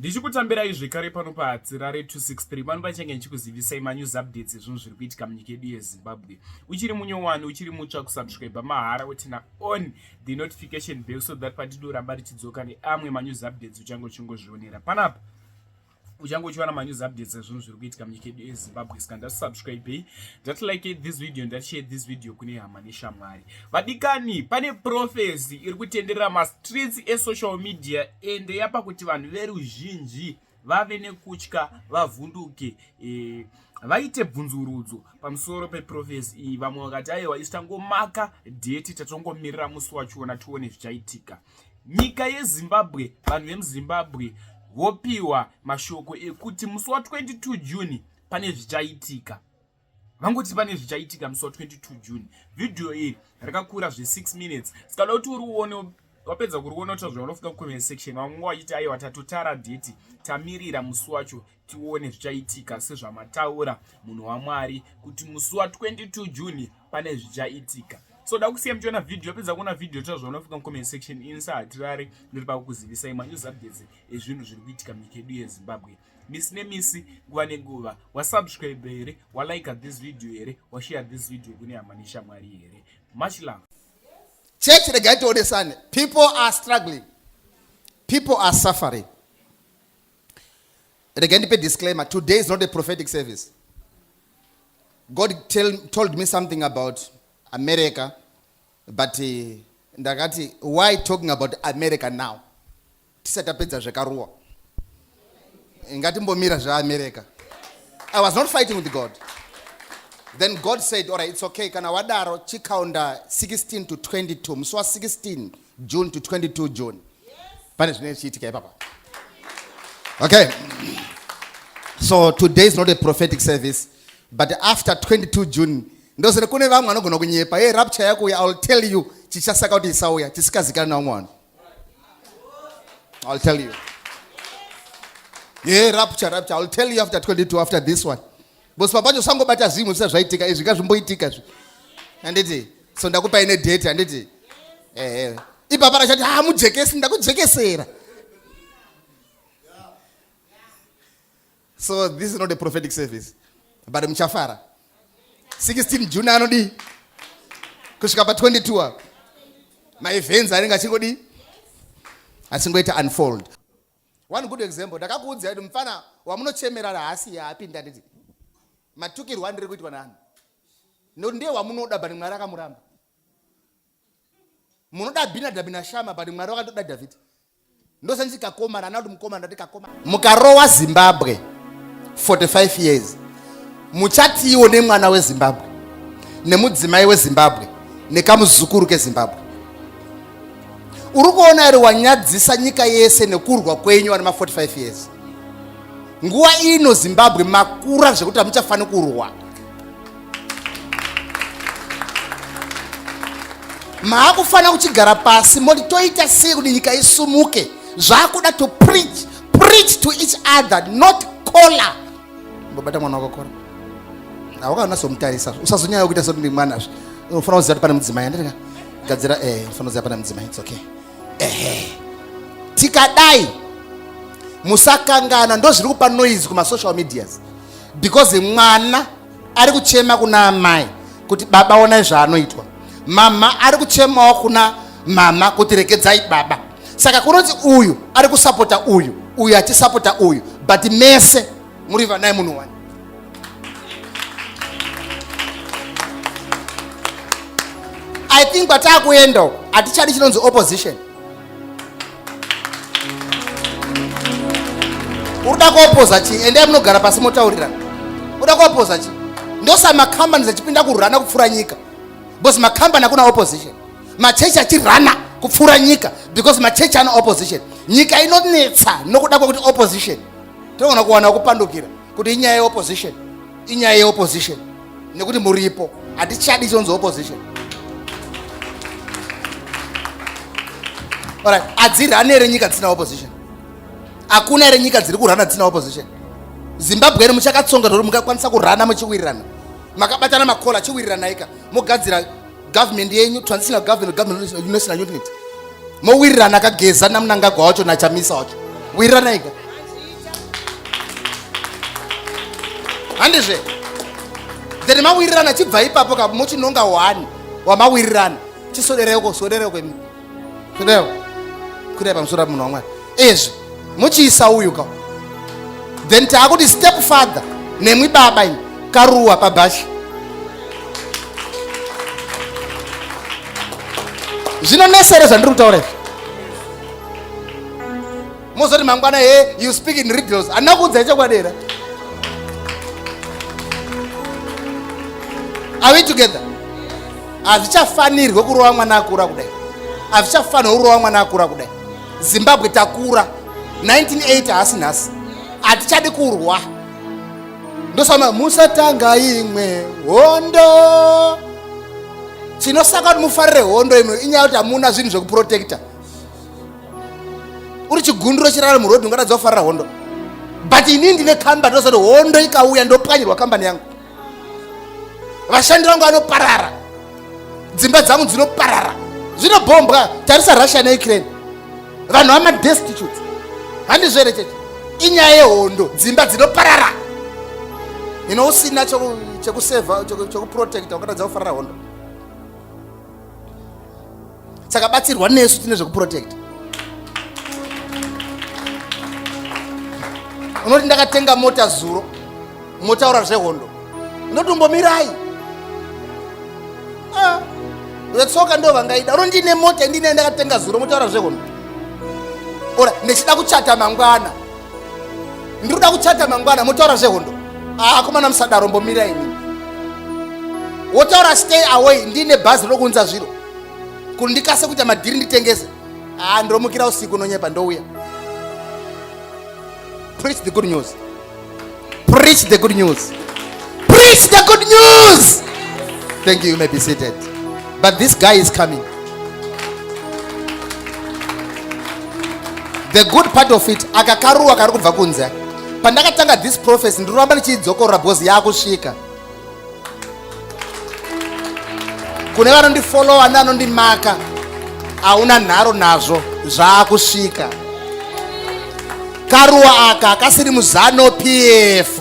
Ndichikutambirai zvekare pano paHatirare 263 pano pachange ndichikuzivisai manews updates ezvinhu zviri kuitika munyika yedu yeZimbabwe. Uchiri munyowani, uchiri mutsva kusubscribe mahara utina on the notification bell so that patinoramba tichidzoka neamwe manews updates uchange uchingozvionera panapa. Uchange uchiwana manews updates ezvinhu zviri kuitika munyika yedu yeZimbabwe. Saka ndasubscribe, ndati like this video, ndati share this video kune hama neshamwari. Vadikani, pane prophecy iri kutenderera mastreets esocial media ende yapa kuti vanhu veruzhinji vave nekutya, vavhunduke, vaite bvunzurudzo pamusoro peprofesi iyi. Vamwe vakati aiwa, isu tangomaka dheti, tatongomirira musi wachiona tione zvichaitika. Nyika yeZimbabwe, vanhu vemuZimbabwe vopiwa mashoko ekuti musi wa22 June pane zvichaitika. Vangoti pane zvichaitika musi wa22 June. Vhidhiyo iri rakakura zve6 minutes, saka da kuti urione wapedza kuriona kuti zvaunofika kucomment section. Vamwe vachiti aiwa, tatotara dheti, tamirira musi wacho tione zvichaitika sezvamataura munhu waMwari kuti musi wa22 June pane zvichaitika. So da kusiya muchiona vhidhiyo, wapedza kuona vhidhiyo taura zvaunofika mucomment section. Ini saHatirare ndiri pakukuzivisai manews updates ezvinhu zviri kuitika munyika yedu yeZimbabwe misi nemisi, nguva nenguva. Wasubscribe here? Walike this video here? Washare this video kune hama neshamwari here? Much love. Church, regai tionesane. People are struggling, people are suffering. Regai ndipe disclaimer: today is not a prophetic service. God told me something about America, but ndakati, why talking about America now tisati tapedza zvekaruwa? Ngatimbomira zveAmerica. I was not fighting with God. Then God said, alright, it's okay, kana wadaro chikaunda 16 to 22, musi wa16 June to 22 June pane zvinenge zvichiitika ipapa. Okay, so today is not a prophetic service, but after 22 June ndosere kune vamwe vanogona kunyepa, hey, rapture yakuuya. I will tell you chichasaka kuti isauya chisikazikana navamwe vanhu. I'll tell you. Yeah, rapture, rapture. I'll tell you after 22, after this one. Because papacho usangobata zvimwe zvisati zvaitika, izvi ngazvimboitika zvi. Handiti? So ndakupa ine date, handiti? Eh. Ipapa rachati, ah, mujekesi, ndakujekesera. So this is not a prophetic service. But muchafara. 16 June anodi kusvika pa 22 apa. Maevents anenge achingodii? Achingoita unfold. One good example, ndakakuudzai kuti mufana wamunochemera haasi yaapinda, nditi matukirwo andiri kuitwa naanhu. Nekuti ndiye wamunoda, but Mwari akamuramba. Munoda Abinadabi naShama, but Mwari wakatoda Dhavhidhi. Ndosanditi kakomana, ana kuti mukomana, ndati kakomana. Mukarowa Zimbabwe 45 years, muchatiwo nemwana weZimbabwe nemudzimai weZimbabwe nekamuzukuru keZimbabwe. Uri kuona here wanyadzisa nyika yese nekurwa kwenyu vane ma 45 years? Nguva ino Zimbabwe makura zvekuti hamuchafani kurwa. Maakufanira kuchigara pasi moti toita sei kuti nyika isumuke. Zvakuda to preach, preach to each other, not collar. Mbobata mwana wako kora, hawakanasomutarisa, usazonyanya kuita sekuti ndi mwana zve. Unofanira kuziva kuti pane mudzimai, andika gadzira, unofanira kuziva pane mudzimai. It's okay. Ehe, tikadai musakangana, ndo zviri kupa noise kumasocial medias, because mwana ari kuchema kuna amai kuti baba onai zvaanoitwa, mama ari kuchemawo kuna mama kuti regedzai baba. Saka kunoti uyu ari kusapota uyu, uyu achisapota uyu, but mese muri vanai munhu wani. I think kwataakuenda uko hatichadi chinonzi opposition. Urikuda kuopoza chii? Endai munogara pasi motaurirana. Uda kuopoza chii? Ndosa macompanies achipinda kurana kupfuura nyika, because macompany akuna opposition. Machechi achirana kupfuura nyika because machechi ana opposition. Nyika inonetsa nokuda kwekuti opposition. Tinogona kuwana kupandukira kuti inyaya yeopposition, inyaya yeopposition, nekuti muripo. Hatichadi chinonzi opposition. Alright, hadzirani here nyika dzisina opposition? Hakuna here nyika dziri kurana dzisina opposition? Zimbabwe iri muchakatsonga zvekuti mungakwanisa kurana muchiwirirana, makabatana makola, chiwiriranaika, mogadzira government yenyu, transitional government, government of national unity, mowirirana. Akageza naMnangagwa wacho naChamisa wacho, wiriranaika. Handizve? Then mawirirana, chibva ipapo ka mochinonga one wamawirirana. Chisodereko, sodereko imi. Sodereko. Kudai pamusoro munhu waMwari. Ezvi muchiisa uyu ka. Then taakuti step father nemwi baba imi karuwa pabhashi. Zvinonesa here zvandiri kutaura izvi? Mozoti mangwana he you speak in riddles. Handina kuudzai chokwadi here? Are we together? Hazvichafanirwe kurova mwana akura kudai. Hazvichafanirwe kurova mwana akura kudai. Zimbabwe takura. 1980 haasi nhasi. Hatichadi kurwa. Ndosama musatanga imwe hondo. Chinosaka kuti mufarire hondo imwe inyaya kuti hamuna zvinhu zvekuprotecta. Uri chigunduro chirara muroad ungatadza kufarira hondo. But inini ndine kambani ndosati hondo ikauya ndopwanyirwa kambani yangu. Vashandi vangu vanoparara. Dzimba dzangu dzinoparara. Zvinobhombwa. Tarisa Russia neUkraine. Vanhu vama destitute. Handizvo here cheche? Inyaya yehondo, dzimba dzinoparara. Ino usina chekuseva, chekuprotecta ungatadza kufarira hondo. Saka batsirwa nesu tine zvekuprotecta. Unoti ndakatenga mota zuro, motaura zvehondo. Unoti umbomirai. Vetsoka ndo vangaida. Unoti ndine mota ndine ndakatenga zuro, motaura zvehondo. Ora ndechida kuchata mangwana. Ndinoda kuchata mangwana, motaura zvehondo. Akomana musadaro, mbomirai ini. Wotaura stay away, ndine bhazi rokuunza zviro. Kuti ndikase kuita madhiri nditengese. Ndomukira usiku nonyepa ndouya. Preach the good news. Preach the good news. Preach the good news. Thank you, you may be seated. But this guy is coming. The good part of it, akakaruwa kari kubva kunze. Pandakatanga this prophecy, ndinoramba ndichidzokorora because yakusvika. Kune vanondifollowa nevanondimaka, hauna nharo nazvo, zvakusvika. Karuwa aka kasiri muZanu PF.